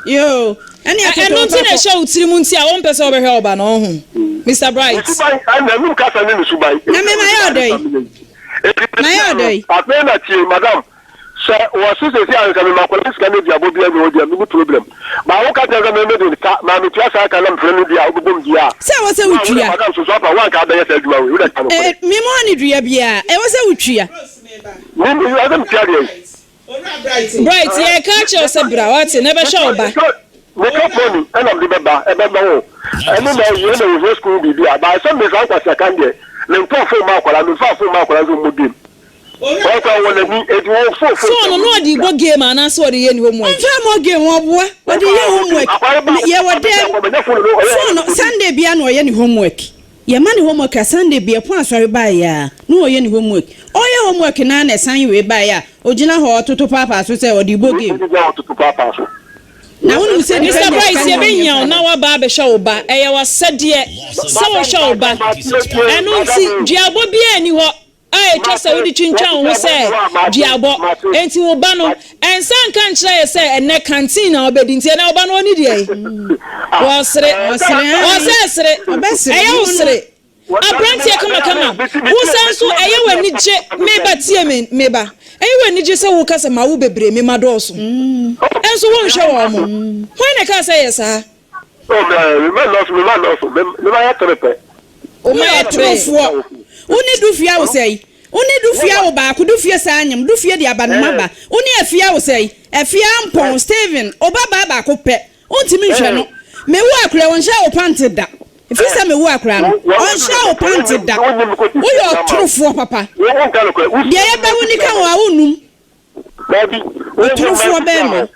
Yoo, ɛne atoto Ɛno nti na mpapo. ɛhyɛ wo tirim nti a wompɛ sɛ wobɛhwɛ wo ba no, ɔho? Mister Bright. Na me mayɛ ɔdɛn? Mayɛ ɔdɛn? Afei na tie, madam, Sɛ wɔse sɛsi a nka mema akwadaa no sika no aduabɔ biara nni hɔ deɛ menni problem but wo ka kyerɛ sɛ me mede ka maa metua saa ka na mefrɛ no dua a wobɛbɔ me dua a Sɛ ɛwɔ sɛ wo a wotua. wode madam soso apa wo anka abɛyɛ saa adwuma wei wode ka nokorɛ. Eh, me mɔ ne dua biara ɛwɔ sɛ wotua. Me me ɛwɔ sɛ metua deɛ. Bright, yɛreka akyerɛ wo sɛ bra, woate, na bɛhwɛ wo ba. Me chop money ɛna mede bɛba ɛbɛma wo ɛne na ɛyɛ na ohia school biribi a but sɛ me saa nkwasiakan deɛ mentɔɔ phone ma akwadaa memfaa phone ma akwadaa sɛ ɔmmɔ game. Phone no na ɔde bɔ game anaasɛ ɔde yɛ ne homework? Ɔmfa mmɔ game, ɔboa. Ɔde yɛ homework. Yɛwɔ dɛm. Phone no, Sunday biara na ɔyɛ ne homework. Yɛma no homework a, Sunday biara, ɛpɔn asɔre baeɛ a, na ɔyɛ ne homework. Ɔreyɛ homework no ara na ɛsan wei baeɛ a, ɔgyina hɔ ɔtoto paapaa so sɛ ɔde rebɔ game. Na wonim sɛ nnipa Mister nya Bright, sika ne yɛbɛhia wo ɔnyɛ na woaba abɛhwɛ wo ba. Ɛyɛ w'asɛdeɛ sɛ wohwɛ wo ba. Ɛno nti, duabɔ biara nni hɔ a etwa sɛ wode twintwan wo ho sɛ duabɔ. Enti wo ba no, ɛnsa nka nkyerɛ yɛ sɛ ɛnnɛ canteen na ɔbɛdi nti ɛnnɛ wo ba no ɔnni deɛn? Wɔsere. Ɔsɛ sere. Ɛyɛ wo sere. Aberanteɛ kamakama, wo san nso ɛyɛ wo anigye, me ba tie me, me ba, ɛyɛ wo anigye sɛ woka sɛ mawo bebree, me mma dɔɔso, nso wonhwɛ wɔn mo. Hwan na ɛkaa sɛ yɛ saa? Wo mma Woyɛ yɛ tere. ɔtorofoɔ. Wo ne Dufie wo sɛe. Wo ne Dufie wo baako. Dufie saa nyem. Dufie de abanoma ba. Wo ne Afia wo sɛe. Afia Ampɔn, Stephen, wo ba baa baako pɛ. Wontumi nhwɛ no. Me wo akora ɔnhyɛ wo pante da. Ɛfiri sɛ me wo akora no, ɔnhyɛ wo pante da. Woyɛ ɔtorofoɔ papa. Deɛ yɛbɛ wo nika wo a wonnum. Ɔtorofoɔ bɛɛma.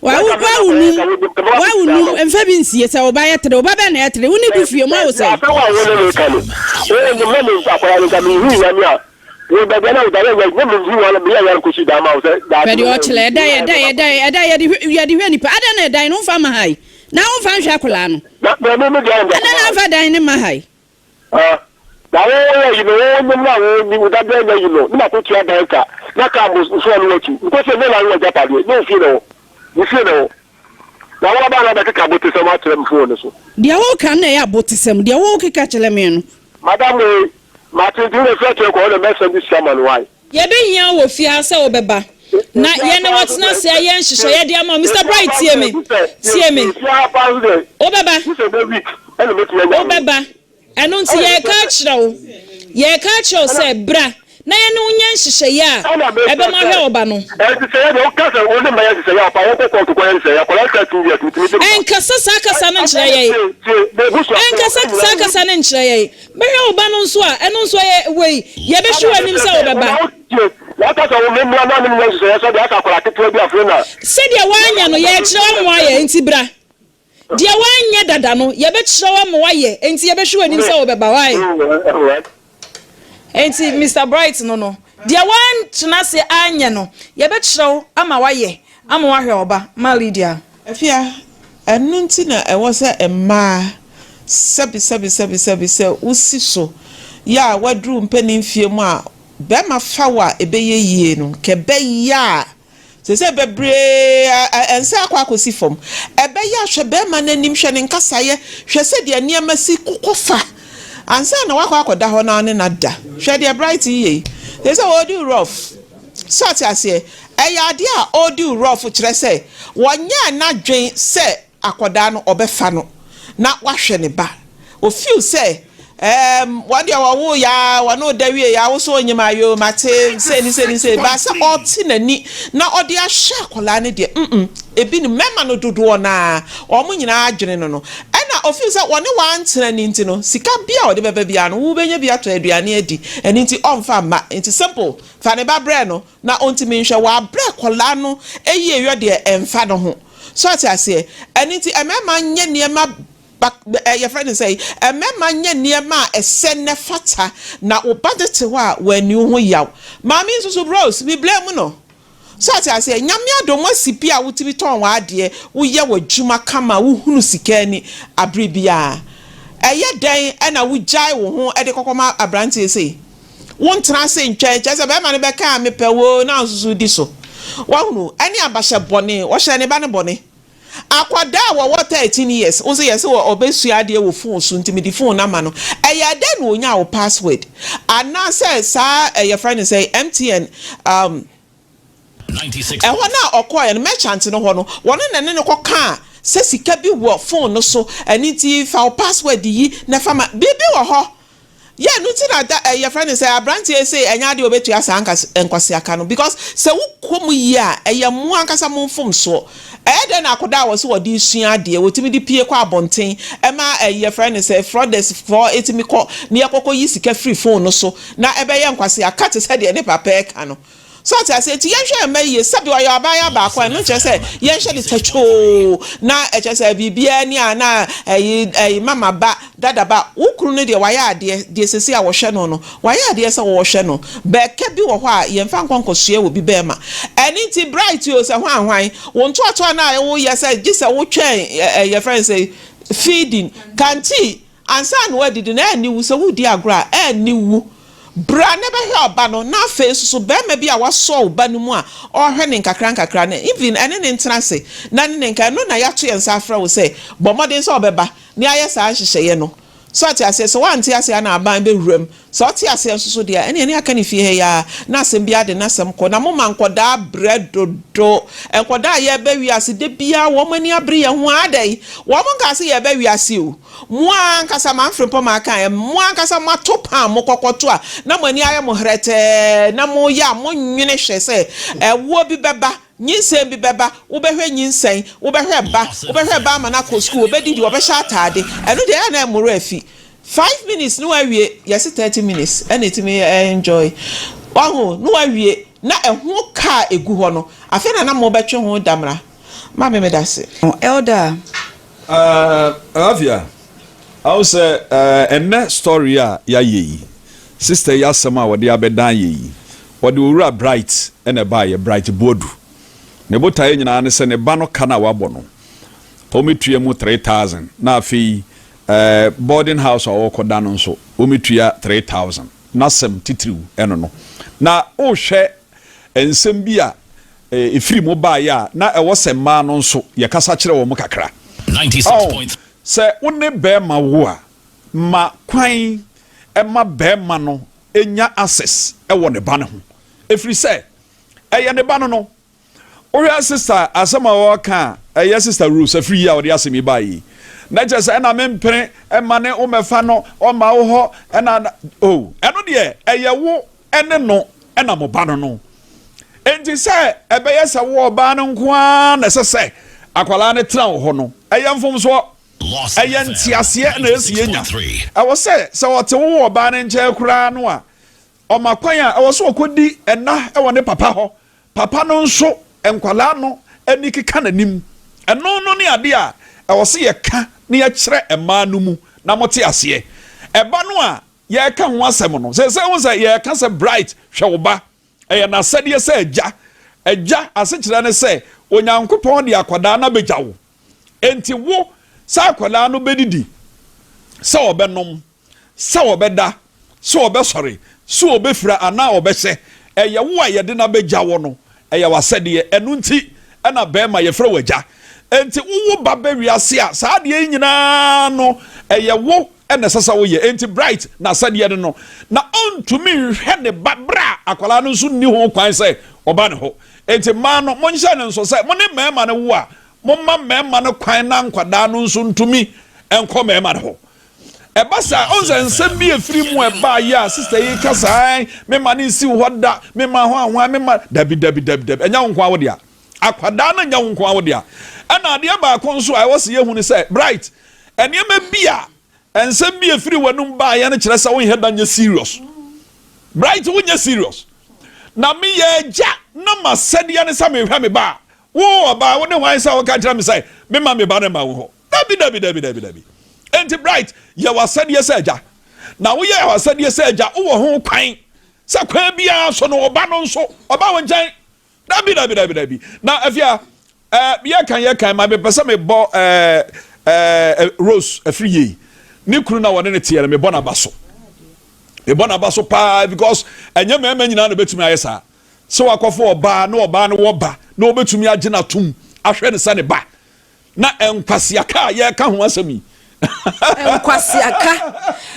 Wawo num, wawo num, mfa bi nsie sɛ wo ba yɛ tere, wo ba bɛn na ɛyɛ tere, wo ne du fie mu awo sɛn? Hwɛ deɛ ɔkyerɛ, ɛdan, ɛdan, ɛdan, ɛdan, yɛde hwɛ, yɛde hwɛ nipa, adɛn na ɛdan no mfa ma ha yi? Na womfa nhwɛ akwadaa no. Ɛnɛ na mfa dan no mma ha yi. Na wo yɛ yi no wo nyem na wo ni wo dabɛ nya yi no ne ma ko tua dan ka na ka mo nso ɔno wakyi nko sɛ nyɛ na wo agyapadeɛ nyɛ wo fie na wɔ me fie na wɔ na wo aba na bɛkeka abotesɛm akyerɛ me phone no so. Deɛ woka no na ɛyɛ abotesɛm deɛ wokeka kyerɛ me no. Madam wei mate nti wo na firi akyire kɔ hɔ na mɛ sɛnde sika ma no why. Yɛbɛhia wo wɔ fie ha sɛ wobɛba na yɛne wo atena ase ayɛ nhyehyɛeɛ de ama wo. Mister Bright, tie me. Tie me. Wobɛba. Wobɛba. Ɛno nti yɛreka akyerɛ wo, yɛreka akyerɛ wo sɛ bra na yɛne wo nyɛ nhyehyɛeɛ a ɛbɛma ahwɛ wo ba no. Ɛnkasa saa kasa no nkyerɛ yɛn. Ɛnkasa saa kasa no nkyerɛ yɛn. Bɛhwɛ wo ba no nso a, ɛno nso ɛyɛ wei, yɛbɛhwe w'anim sɛ wobɛba. Sɛdeɛ woanyɛ no, yɛrekyerɛ wo ama woayɛ, enti bra. Deɛ woanyɛ dada no, yɛbɛkyerɛ wo ama woayɛ, enti yɛbɛhwe w'anim sɛ wobɛba. Why? Enti Mister Bright no no, deɛ woantena ase anyɛ no, yɛbɛkyerɛ wo ama woayɛ, ama woahwɛ wo ba. Ma Lydia. Afia, ɛno nti na ɛwɔ sɛ mmaa, sɛbi sɛbi sɛbi sɛbi, sɛ wosi so yɛ a woaduru mpanin mfeɛ mu a, barima fa wo a ɛbɛyɛ yie no, nka ɛbɛyɛ a, seesei bebree a ɛnsɛ akɔ akɔsi fam. Ɛbɛyɛ a hwɛ barima no anim, hwɛ ne nkasaeɛ, hwɛ sɛdeɛ nneɛma si kokɔ fa ansa na woakɔ akɔda hɔ na wo ne no ada. Hwɛ deɛ Bright yi yɛ yi, seesei ɔredi wo rough. So ate aseɛ? Ɛyɛ adeɛ a ɔredi wo rough kyerɛ sɛ ɔnyɛɛ n'adwene sɛ akwadaa no ɔbɛfa no na wahwɛ ne ba. O feel sɛ ɛɛm wɔn deɛ wɔwoo yɛ ara wɔne wo da wie yɛ ara wo so onyim ayoo mate sei ne sei ne sei but sɛ ɔte n'ani na ɔde ahwɛ akwadaa no deɛ mm ebi no mmarima no dodoɔ no ara wɔn nyinaa adwene no no ɛna o feel sɛ wɔne wo antena no nti no sika bi a ɔde bɛba biara no wobɛnya bi atɔ aduane adi ɛno nti ɔmfa mma nti simple fa ne ba brɛ no na ɔntumi nhwɛ wabrɛ akwadaa no yie yɔ deɛ ɛmfa ne ho so ate aseɛ ɛno nti mmarima nyɛ nneɛma ba ɛ yɛfrɛ no sɛn mmarima nyɛ nneɛma a ɛsɛ na ɛfata na wo ba de te hɔ a wanni wo ho yaw maame nso so Rose me blame no so ate aseɛ Nyame adom woasi pi a wotumi tɔn w'adeɛ woyɛ w'adwuma kama wohunu sika ani abere biara ɛyɛ dɛn na wogyae wo ho de kɔkɔma abranteɛ sei Wontena ase ntwɛn, kyerɛ sɛ barima no bɛka a mepɛ wo na wo nso so wodi so. Wahunu? Ɛne abahyɛ bɔne. Ɔhyɛɛ ne ba no bɔne. Akwadaa a wɔwɔ 13 years, wo nso yɛse ɔbɛsua adeɛ wɔ phone so nti mede phone no ama no. Ɛyɛɛ dɛn na ɔnyaa wo password? Anaasɛ saa yɛfrɛ no sɛn, MTN, um, Ɛhɔ no a ɔkɔeɛ no, merchant no hɔ no, wɔno na ɛne no kɔkaa sɛ sika bi wɔ phone no so, ɛno nti fa wo password yi na fa ma. Biribi wɔ hɔ. Yeah, ɛno nti na da, eh, yɛfrɛ no sɛ aberanteɛ yi se ɛnyɛ adeɛ a ɔbɛtua saa nkas, nkwaseaka no because sɛ wokɔ mu yie a, ɛyɛ mo ankasa mo mfomsoɔ. Ɛyɛ dɛn na akwadaa a wɔse wɔde resua adeɛ, wɔtumi de pue kɔ abɔnten ma eh, yɛfrɛ no sɛ frauders foɔ tumi kɔ na yɛkɔkɔyi sika firi phone no so na ɛbɛyɛ nkwaseaka te sɛ deɛ ne papa reka no. So ate aseɛ? Enti yɛnhwɛ yɛn mma yie. Sɛbi ɔyɛ abaayewa baako a, ɛno nkyerɛ sɛ yɛnhwɛ no tatwoo na ɛkyerɛ sɛ biribiara ni a na ɛyi ɛyi mama ba, dada ba. Wo kunu no deɛ wayɛ adeɛ, deɛ seesei a wɔhwɛ no no, wayɛ adeɛ sɛ wɔhwɛ no. Bɛɛka bi wɔ hɔ a yɛmfa nkɔ nkɔsoɛ obi bɛɛma. Ɛno nti Bright o, sɛ hwan hwan, wo ntoatoa no a woyɛ sɛ gye sɛ wotwɛn ɛ ɛ yɛfrɛ no sɛ feeding, canteen, Ansa na woadidi no, ɛrenni wu. Sɛ woredi agorɔ a, ɛrenni wu. Bra na bɛhwɛ ɔba no, na afei nso so barima bi a wasɔ wo ba no mu a ɔrehwɛ no nkakrankakra no, even ɛne no ntena ase na ne no nka. Ɛno na yɛato yɛn nsa afrɛ wo sɛ bɔ mmɔden sɛ wobɛba na yɛayɛ saa nhyehyɛeɛ no. So ate aseɛ? Sɛ woante aseɛ a na aban bɛwura mu. Sɛ ɔte aseɛ nso so deɛ a, ɛnneɛ ne aka no fie ha yi ara, na asɛm biara de n'asɛm kɔ. Na moma nkwadaa brɛ dodo. Nkwadaa a yɛreba wiase, da biara wɔn ani abere yɛn ho ara. Adɛn? Wɔn nkaa sɛ yɛreba wiase o. Mo ara ankasa, Manfrempɔ Makaeɛ, mo ara ankasa moato paa mo kɔkɔto a na mo ani ayɛ mo herɛtɛɛ, na moyɛ a monnwene hwɛ sɛ ɛwoɔ bi bɛba, nyinsɛn bi bɛba, wobɛhwɛ nyinsɛn, wobɛhwɛ ba, wobɛhwɛ ba ama no akɔ sukuu, ɔbɛdidi, ɔbɛhyɛ ataade. Ɛno deɛ ɛyɛ a na ɛmmorɔ afi. Five minutes ne wawie, yɛse thirty minutes ɛna ɛtumi enjoy. Wahu, ne wawie, na ɛho ka a ɛgu hɔ no, afei na na mobɛtwe ho damena. Maame medase. Elder. Eh, Afia, ahu sɛ eh, ɛnnɛ story a yɛayɛ yi, sister yi asɛm a wɔde abɛdan yɛ yi, wɔde Owura Bright na ɛbaeɛ, Bright Boadu. Ne botaeɛ nyinaa ne sɛ ne ba no ka no a wabɔ no. Wɔtua mu 3000 na afei boarding house a wɔkɔda no nso wɔtua 3000. N'asɛm titiriw ɛno no. Na wohwɛ nsɛm bi a ɛfiri mu baeɛ a, na ɛwɔ sɛ mmaa no nso yɛkasa kyerɛ wɔn kakra. Oh, sɛ wo ne barima wo a, ma kwan ma barima no nya access wɔ ne ba no ho. Ɛfiri sɛ, ɛyɛ ne ba no no. Wohwɛ sister asɛm a ɔreka a, ɛyɛ sister Rose afiri yi a ɔde asɛm yi baeɛ yi. Na kyerɛ sɛ ɛna mempene mma ne wommɛfa no ɔmma wo hɔ ɛna oh, ɛno deɛ ɛyɛ wo ne no ɛna mo ba no no. Enti sɛ ɛbɛyɛ sɛ wo ɔbaa no nko ara na ɛsɛ sɛ akwadaa no tena wo hɔ no, ɛyɛ mfomsoɔ. Ɛyɛ nteaseɛ na ɛsɛ yɛnya. Ɛwɔ sɛ sɛ ɔte wo ɔbaa no nkyɛn koraa no a, ɔma kwan a ɛwɔ sɛ ɔkɔdi nna wɔ ne papa hɔ. Papa no nso, nkwadaa no ani keka n'anim. Ɛno no ne adeɛ a ɛwɔ sɛ yɛka na yɛkyerɛ mmaa no mu na mote aseɛ. Ɛba no a yɛreka ho asɛm no, seesei wohu sɛ yɛreka sɛ Bright hwɛ wo ba. Ɛyɛ n'asɛdeɛ sɛ agya. Agya asekyerɛ ne sɛ Onyankopɔn de akwadaa no abɛgya wo. Enti wo, sɛ akwadaa no bɛdidi, sɛ ɔbɛnom, sɛ ɔbɛda, sɛ ɔbɛsɔre, sɛ ɔbɛfira anaa ɔbɛhyɛ, ɛyɛ wo a yɛde no abɛgya wo no, ɛyɛ w'asɛdeɛ. Ɛno nti na barima yɛfrɛ wo agya. Enti wowo ba ba wiase a, saa adeɛ yi nyinaa no, ɛyɛ wo na ɛsɛ sɛ woyɛ. Enti Bright n'asɛdeɛ no no, na ɔntumi nhwɛ ne ba berɛ a akwadaa no nso nni ho kwan sɛ ɔba ne hɔ. Enti mmaa no, monhyɛ no nso sɛ mo ne mmarima no wo a, momma mmarima no kwan na nkwadaa no nso ntumi nkɔ mmarima no hɔ. Ɛba saa a, ɔhu sɛ nsɛm bi a ɛfiri mu a ɛbaeɛ a sista yi ka saa, ɛn, memma no nsi wo hɔ da, memma hwan hwan, memma, dabi, dabi, dabi, dabi, ɛnyɛ wo nko ara wo dea. Akwadaa no nyɛ wo nko ara wo dea. Ɛna adeɛ baako nso a ɛwɔ sɛ yɛhu ne sɛ, Bright, nneɛma bi a, nsɛm bi a ɛfiri w'anum baeɛ no kyerɛ sɛ wonyɛ da nyɛ serious. Bright, wonyɛ serious. Na meyɛ agya na m'asɛdeɛ ne sɛ mehwɛ me ba a, wo ɔbaa, wo ne hwan sɛ woka kyerɛ me sɛ memma me ba no mma wo hɔ? Dabi, dabi, dabi, dabi, dabi. Enti Bright, yɛ w'asɛdeɛ sɛ agya. Na woyɛ w'asɛdeɛ sɛ agya, wowɔ ho kwan sɛ kwan biara so no, ɔba no nso, ɔba wo nkyɛn. Dabi, dabi, dabi, dabi. Na afia, ɛɛ, yɛkan yɛkan ma mepɛ sɛ mebɔ ɛɛ ɛɛ Rose afiri yie. Ne kunu na wɔne ne teɛ no, mebɔ n'aba so. Mebɔ n'aba so paa because ɛnyɛ mmarima nyinaa na ebetumi ayɛ saa. Sɛ wakɔfo ɔbaa na ɔbaa no wɔ ba na obetumi agye n'atom ahwɛ no sɛ ne ba. Na nkwaseaka a yɛreka ho asɛm yi. Nkwaseaka.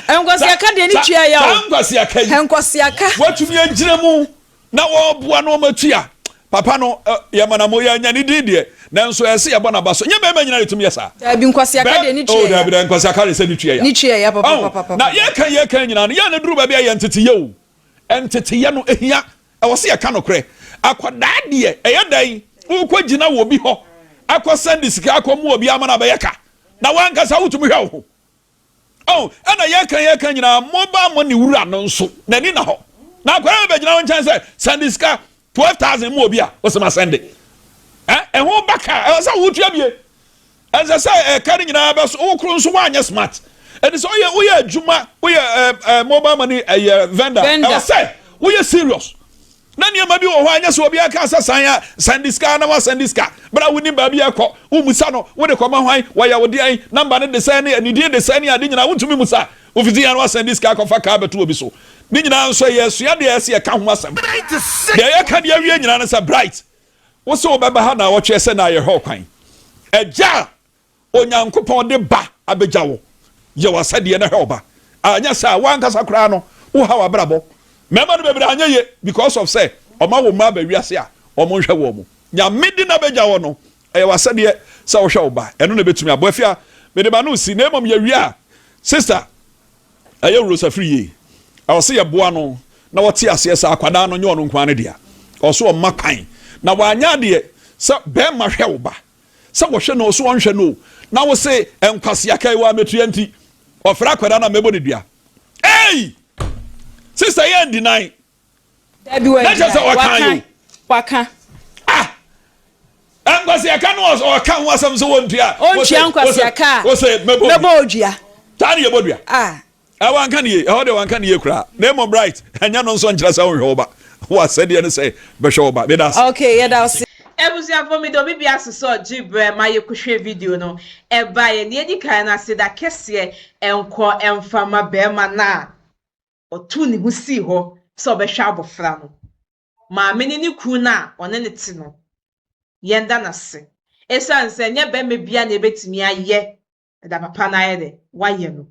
Nkwaseaka deɛ ne tua ya o. Saa nkwaseaka yi. Nkwaseaka. Watumi agyina mu na wɔboa no wɔn atua. Papa no yɛma na mo yɛanya ne din deɛ nanso ɛsɛ yɛbɔ n'aba so. Nyɛ mmarima nyinaa na ɛtumi yɛ saa. Dabi nkwaseaka deɛ ne tua ya. Oh dabi dabi nkwaseaka deɛ sɛ ne tua ya. Ne tua ya papa. Na yɛka yɛka nyinaa no yɛn na duru baabi a yɛn tete yɛ o. Nteteyɛ no hia. Ɛwɔ sɛ yɛka nokorɛ. Akwadaa deɛ, ɛyɛ dɛn wokɔgyina wɔ obi hɔ akɔ sɛnde sika akɔmu obi ama no abɛyɛ ka, na w'ankasa wotumi hwɛ wo ho? Oh, ɛna yɛka yɛka nyinaa, mobile money wura no nso, n'ani na hɔ. Na akwadaa no bɛgyina wo nkyɛn sɛ, sɛnde sika 12,000 mu obi a, wosɛ ma sɛnde. Ɛho ba ka, ɛwɔ sɛ wotua bie. Ɛnsɛ sɛ ɛka no nyinaa bɛ so. Wo koro nso woanyɛ smart. Ɛnti sɛ woyɛ woyɛ adwuma woyɛ ɛɛ ɛɛ mobile money ɛyɛ vendor. Ɛwɔ sɛ woyɛ serious. Na nneɛma bi wɔ hɔ a ɛnyɛ sɛ obiara ka sɛ san a sɛnde sika na wasɛnde sika. Bere a wonim baabi a ɛkɔ, wommisa no, wode kɔma hwan, wɔyɛ wo deɛn, namba no de sɛn ne ne din de sɛn ne ade nyinaa wontumi mmusa. Wofiti yɛn na wasɛnde sika akɔfa kaa bɛto obi so. Ne nyinaa nso ɛyɛ asua deɛ ɛsɛ yɛka ho asɛm. Deɛ yɛka de awie nyinaa ne sɛ Bright Wo se wobɛba ha naawɔtwe ɛsɛ na yɛhwɛ wo kwan. Agya a Onyankopɔn de ba abɛgya wo, yɛ w'asɛdeɛ na hwɛ wo ba. Anyɛ saa a, w'ankasa koraa no, woha w'abrabɔ. Mmarima no bebree anyɛ ye because of sɛ wɔn awo mma aba wiase a wɔn nhwɛ wɔn. Nyame de no abɛgya wɔ no, ɛyɛ w'asɛdeɛ sɛ wohwɛ wo ba. Ɛno na ɛbɛtumi aboa. Afia, mede m'ano si, na mmom yɛwie a, sister, Ɛyɛ Rose afiri yie. Ɛwɔ sɛ yɛboa no na ɔte aseɛ sɛ akwadaa no nyɛ ɔno nko ara ne dea. Ɛwɔ sɛ ɔma kwan. Na wanyɛ adeɛ sɛ bɛrima hwɛ wo ba. Sɛ wɔhwɛ no o, sɛ wɔnhwɛ no o, na wo se nkwaseaka yi wammetua nti, ɔfrɛ akwadaa no a mɛbɔ no dua. Ei! Sister yɛ ndinai. Dabi wa Na kyerɛ sɛ ɔka waka yo. waka. Ah! Nkwaseaka no ɔka ho asɛm sɛ wɔntua. Ɔntua nkwaseaka a Wo se mɛbɔ mɛbɔ odua. Taa ne yɛbɔ dua. Ah. Ɛ wanka ne yie, ɛhɔ deɛ wanka ne yie koraa. Na mmom Bright, ɛnyɛ no nso nkyerɛ sɛ wonhwɛ wo ba. W'asɛdeɛ ne sɛ bɛhwɛ wo ba. Meda ase. Okay, yɛda wo ase. Abusuafo meda obi biara ase sɛ ɔgye berɛ ma yɛkɔhwɛ video no ɛbaeɛ. Nea ɛdi kan no aseda kɛseɛ nkɔ mfa ma barima no a ɔtoo ne ho sii hɔ sɛ ɔbɛhwɛ abɔfra no. Maame no ne kunu no a ɔne no te no, yɛnda no ase. Ɛsiane sɛ ɛnyɛ barima biara na ɛbɛtumi ayɛ da papa no ayɛ dɛ wayɛ no.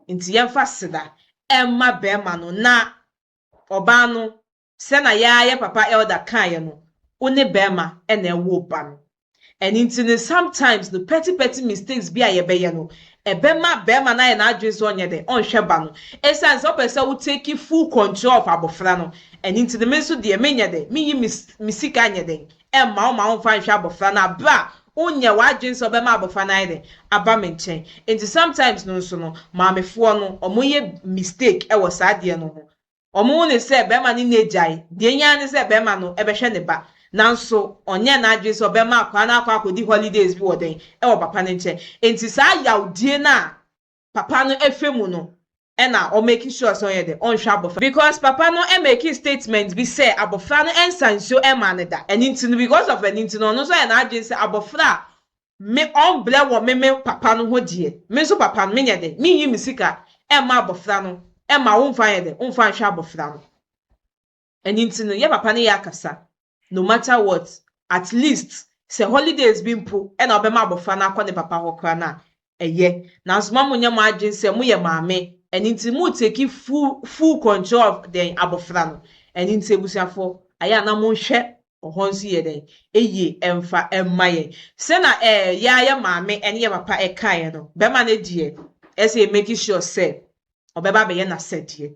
Nti yɛmfa aseda mma barima no na ɔbaa no Sɛ na yɛa yɛ papa elder kaeɛ no, wo ne bɛɛma na ɛwoo ba no. Ɛno nti no sometimes no petty petty mistakes bi a yɛbɛyɛ no, ɛbɛma bɛɛma no ayɛ n'adwene sɛ ɔnyɛ dɛn, ɔnhwɛ ba no. Ɛsiane sɛ wopɛ sɛ wo take full control of abɔfra no, ɛno nti no me nso deɛ menyɛ dɛn, menyi me me sika nyɛ dɛn, ɛmma wo ma womfa nhwɛ abɔfra no aberɛ a wonyɛ w'adwene sɛ wobɛma abɔfra no ayɛ dɛn, aba me nkyɛn. Nti sometimes no nso no, maamefoɔ no wɔyɛ mistake wɔ saa adeɛ no ho. Wɔhu no sɛ barima no nni agyae. Deɛ ehia ara ne sɛ barima no bɛhwɛ ne ba. Nanso ɔnyɛɛ n'adwene sɛ ɔbɛma akwadaa no akɔ akɔdi holidays bi wɔ dɛn? Wɔ papa no nkyɛn. Enti saa yawdie no a papa no fa mu no na ɔmake sure sɛ ɔnyɛ dɛn? Ɔnhwɛ abɔfra. Because papa no make statement bi sɛ abɔfra no nsa nsuo mmaa no da. Ɛno nti no, because of ɛno nti no, ɔno nso ayɛ n'adwene sɛ abɔfra a Me ɔmbrɛ wɔ me me papa no ho deɛ, me nso papa no menyɛ dɛn, menyi me sika mma abɔfra no mma wo mfa nyɛ dɛn, wo mfa nhwɛ abɔfra no. Ɛno nti no yɛ papa no yɛ akasa, no matter what, at least sɛ holidays bi mpo na wobɛma abɔfra no akɔ ne papa hɔ koraa no a, ɛyɛ. Nanso mma monyɛ mo adwene sɛ moyɛ maame, ɛno nti mo take full full control of dɛn, abɔfra no. Ɛno nti abusuafoɔ, ayɛ a na monhwɛ Ɔhɔ nso yɛ dɛn? Eye ɛmfa mma yɛn. Sɛ na ɛɛ yɛ ara yɛ maame ɛne yɛ papa ɛkaeɛ no, bɛrima no deɛ ɛsɛ yɛ make sure sɛ ɔbɛba abɛyɛ n'asɛdeɛ.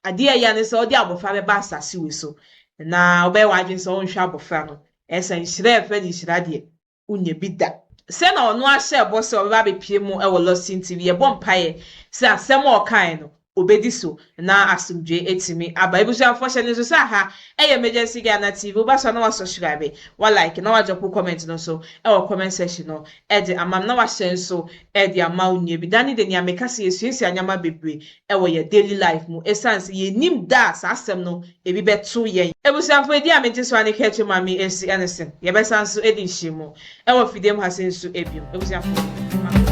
Adeɛ a ɛyɛ ne sɛ ɔde abɔfra bɛba asase wei so na wobɛyɛ w'adwene sɛ wonhwɛ abɔfra no. Ɛsɛ nhyira a ɛfrɛ no nhyira deɛ, wonnya bi da. Sɛ na ɔno ara hyɛɛ bɔ sɛ ɔbɛba abɛpue mu wɔ Lawson TV, yɛbɔ mpaeɛ sɛ asɛm a ɔkaeɛ no, ɔbɛdi so na asomdwoeɛ atumi aba. Abusuafoɔ hyɛ no nso sɛ aha yɛ Emergency Ghana TV, woba so a na wasubscribe, wa like na wadrop wo comment no nso wɔ comment section no de ama me na wahyɛ nso de ama wo nua bi. Da ne da nea meka sɛ yɛsuasua nneɛma bebree wɔ yɛ daily life mu ɛsiane sɛ yɛnnim da a saa asɛm no ebi bɛto yɛn. Abusuafo edi a mente so a ne kɛkyɛ ma me esi ɛne sen yɛbɛsan nso adi nhyiamu ɛwɔ fidiem ha se nso ebiom abusuafo ma.